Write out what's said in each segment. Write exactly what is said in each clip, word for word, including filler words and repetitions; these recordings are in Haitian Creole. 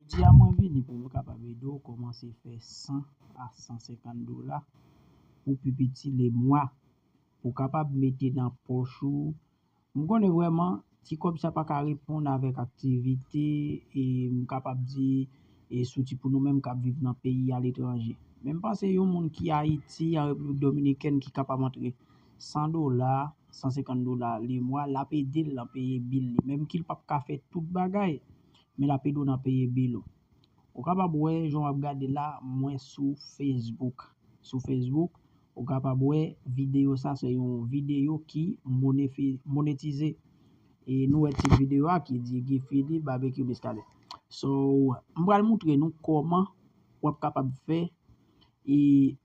Jodi a mwen vini pou m kapab ede w kòmanse fè san a san senkant dola pou pi piti lemwa, pou w kapab mete nan pòch ou. M konnen vrèman ti kòb sa pa ka reponn avèk aktivite, e m kapab di, e soti pou nou menm k ap viv nan peyi aletranje. Men m panse yon moun ki Ayiti, an Repiblik Dominikèn, ki kapab antre san dola, san senkant dola lemwa, l ap ede l nan peye bil li. Menm ki l p ap ka fè tout bagay, men l ap ede w nan peye bil ou. Ou kapab wè, jan w ap gade la, mwen sou Facebook. Sou Facebook, ou kapab wè videyo sa, se yon videyo ki monefi-, monetize. E nou wè tit videyo a ki di Guy Philippe Barbecue Miskaden. So, m pral moutre nou kòman w ap kapab fè e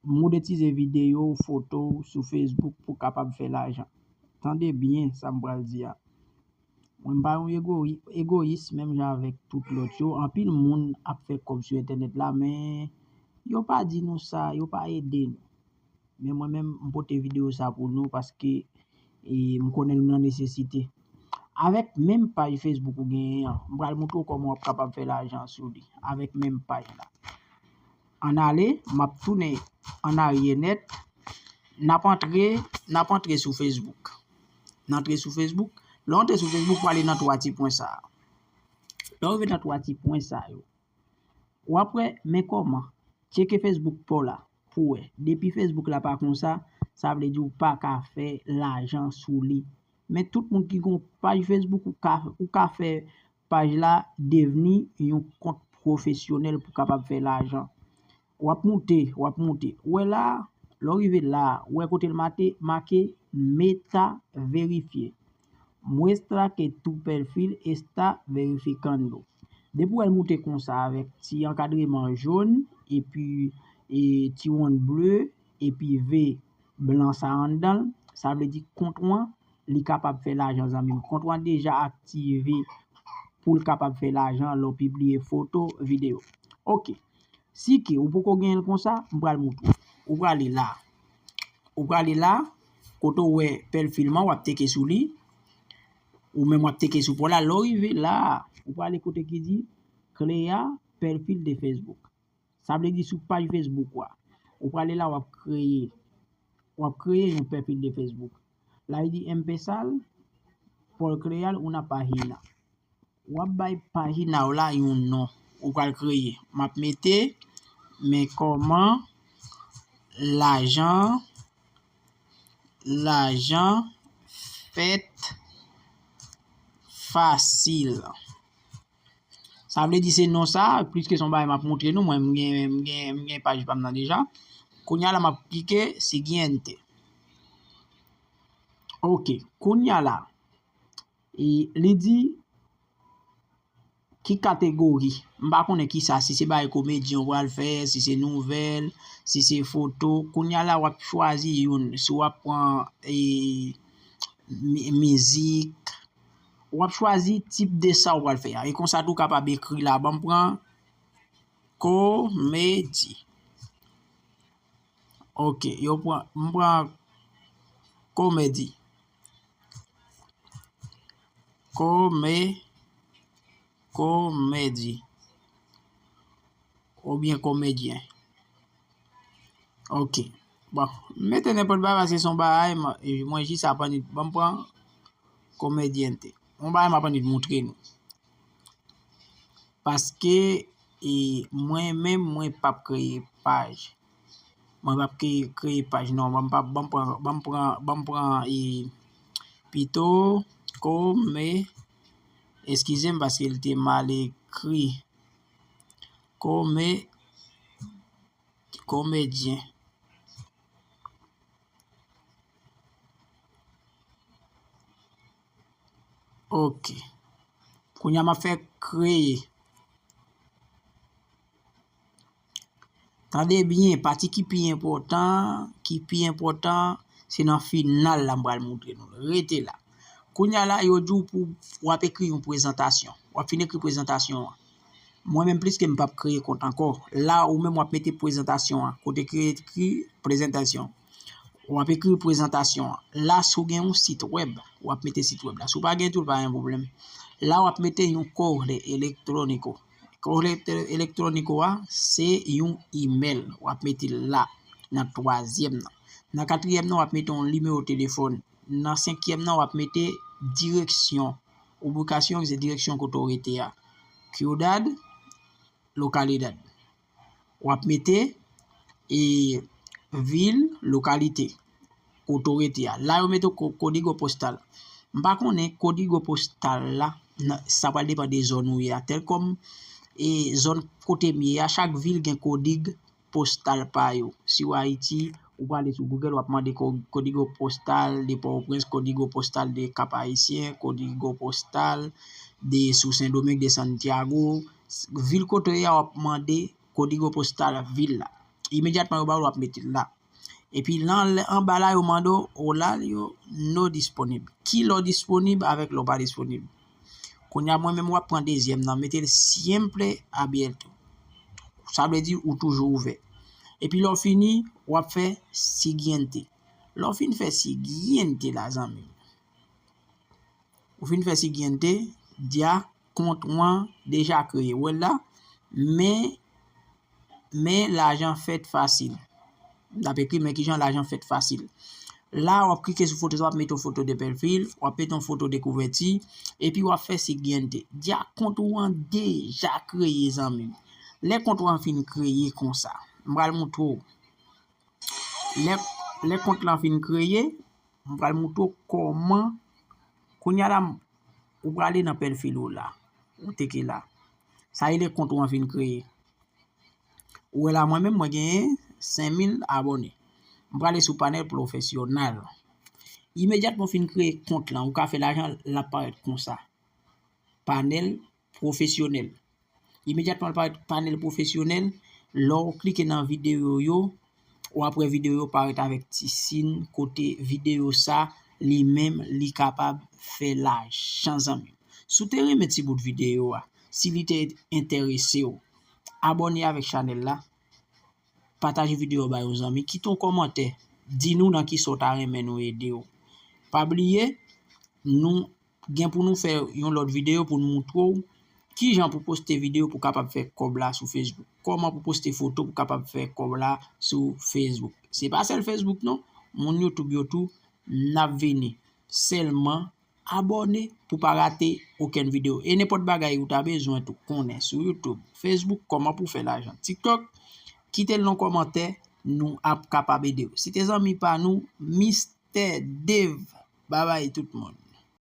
monetize videyo, foto w sou Facebook pou w kapab fè lajan. Tande byen sa m pral di a. Mwen m pa yon egoyi-, egoyis, menm jan avèk tout lòt yo. Anpil moun ap fè kòb sou entènèt la, men yo pa di nou sa, yo pa ede nou. Men mwen menm, m pote videyo sa pou nou paske, e, m konnen nou nan nesesite. Avèk menm paj Facebook ou genyen an, m pral moutre w kòman w ap kapab fè lajan sou li avèk menm paj la. Ann ale, m ap tounen ann aryè nèt. N ap antre, n ap antre sou Facebook. N antre sou Facebook. Lè w antre sou Facebook, w ale nan twa ti pwen sa a. Lè w rive nan twa ti pwen sa yo, w ap wè, men kòman, tcheke Facebook pa w la pou w wè. Depi Facebook la pa konsa, sa vle di w pa ka fè lajan sou li. Men tout moun ki gon paj Facebook, ou ka, ou ka fè paj la devni yon kont pwofesyonèl pou kapab fè lajan. W ap moute, w ap moute. Ou wè la a, lè w rive la a, ou wè kote l mate-, make Meta verifye. Muestra que tu perfil está verificando. Depi w wè l moute konsa avèk ti ankadreman jòn, epi, e, ti wonn ble, epi V blan sa anndan l, sa vle di kont ou an, li kapab fè lajan, zanmi m. Kont ou an deja aktive pou l kapab fè lajan lè w pibliye foto, videyo. Oke. Si ke ou poko genyen l konsa, m pral moutre w. Ou prale la. Ou prale la, kote w wè pèfil mwen, w ap teke sou li. Ou menm w ap teke sou pa w la. Lè w rive la, ou prale kote ki di Crea perfil de Facebook. Sa vle di sou paj Facebook ou a. Ou prale la, w ap kreye. W ap kreye yon pèfil de Facebook. La, li di empezar por crear una página. W ap bay pajina w la yon non ou pral kreye. M ap mete, men kòman lajan, lajan fèt fasil. Sa vle di se non sa, pliske se yon bagay m ap montre nou, mwen m gen, m gen, m gen paj pa m nan deja. Kounye a la m ap klike siguiente. Oke, kounye a la, e li di ki kategori. M pa konnen ki sa, si se bagay komedyen ou pral fè, si se nouvèl, si se foto. Kounye a la w ap chwazi youn, si w ap pran, e, mi-, mizik, w ap chwazi tip de sa w pral fè a. E konsa tou w kapab ekri la, ban m pran komedi. Oke, yo pran, m pran komedi. Kome-, komedi. Oubyen komedyen. Oke. Bon, m mete nenpòt bagay paske se yon bagay, mwen, mwen jis aprann, ban m pran komediante. Yon bagay m aprann montre nou. Paske, e, mwen menm, mwen p ap kreye paj. Mwen p ap kreye, kreye paj, non. Ban m pa, ban m pran, ban m pran, ban m pran, e, pito kome-, eskize m paske l te mal ekri. Kome-, komedyen. Oke. Kounye a m ap fè kreye. Tande byen, pati ki pi enpòtan, ki pi enpòtan, se nan final la m pral montre nou. Rete la. Kounye a la, yo di w pou w ap ekri yon prezantasyon. W ap fin ekri prezantasyon an. Mwen menm, pliske m p ap kreye kont ankò. La, ou menm w ap mete prezantasyon an. Kote ki ekri prezantasyon. W ap ekri prezantasyon an. La, si w gen yon sit wèb, w ap mete sit wèb la. Si w pa gen tou, pa gen pwoblèm. La, w ap mete yon correo electrónico. Kòd elektwonik ou a, se yon imèl. W ap mete l la, nan twazyèm nan. Nan katriyèm nan, w ap mete yon nimewo telefòn. Nan senkyèm nan, w ap mete direksyon. Ubikasyon, se direksyon kote w rete a. Siyudad, lokalidad. W ap mete e vil, lokalite, kote w rete a. La, yo mete ko-, kodigo postal. M pa konnen kodigo postal la, nan, sa pral depann de zòn ou ye a. Tèlkòm e zòn kote m ye a, chak vil gen kodig postal pa yo. Si w Ayiti, ou prale sou Google, w ap mande ko-, kodigo postal de Pòtoprens, kodigo postal de Kap Ayisyen, kodigo postal de sou Sendomeng, de Santiago. Vil kote w ye a, w ap mande kodigo postal vil la. Imedyatman yo ba w, w ap mete l la. Epi lan, anba la, yo mande w, o la, yo no disponib. Ki lè w disponib avèk lè w pa disponib. Kounye a, mwen menm, w ap pran dezyèm nan, mete l siempre abierto. Sa vle di ou toujou ouvè. Epi lè w fini, w ap fè siguiente. Lè w fin fè siguiente la, zanmi m, ou fin fè siguiente, dia kont ou an deja kreye. Ou wè l la, men, men lajan fèt fasil. L ap ekri, men kijan lajan fèt fasil. La, w ap klike sou foto sa, w ap mete yon foto de pwofil, w ap mete yon foto de kouvèti, epi w ap fè siguiente. Dia kont ou an deja kreye, zanmi m. Lè kont ou an fin kreye konsa, m pral montre w. Lè, lè kont lan fin kreye, m pral montre w kòman, kounye a la, ou prale nan pwofil ou la. Ou teke la. Sa e lè kont ou an fin kreye. Ou wè la, mwen menm, mwen genyen senk mil abòne. M prale sou panèl pwofesyonèl. Imedyatman w fin kreye kont lan, ou ka fè lajan, l ap parèt konsa. Panèl pwofesyonèl. Imedyatman l parèt panèl pwofesyonèl, lè w klike nan videyo yo, w ap wè videyo yo parèt avèk ti siy kote videyo sa, li menm, li kapab fè lajan, zanmi m. Si w te renmen ti bout videyo a, si li te enterese w, abòne avèk chanèl la, pataje videyo ba yon zanmi, kite yon kòmantè, di nou nan kisa w ta renmen nou ede w. Pa bliye, nou gen pou nou fè yon lòt videyo pou nou montre w kijan pou poste videyo pou kapab fè kòb la sou Facebook. Kòman pou poste foto pou kapab fè kòb la sou Facebook. Se pa sèl Facebook non, moun YouTube yo tou, n ap vini. Sèlman abòne pou pa rate okenn videyo. E nenpòt bagay ou ta bezwen tou konnen sou YouTube, Facebook, kòman pou fè lajan, TikTok, kite l nan kòmantè, nou ap kapab ede w. Se te zanmi pa nou, Mister Dave. Babay tout moun.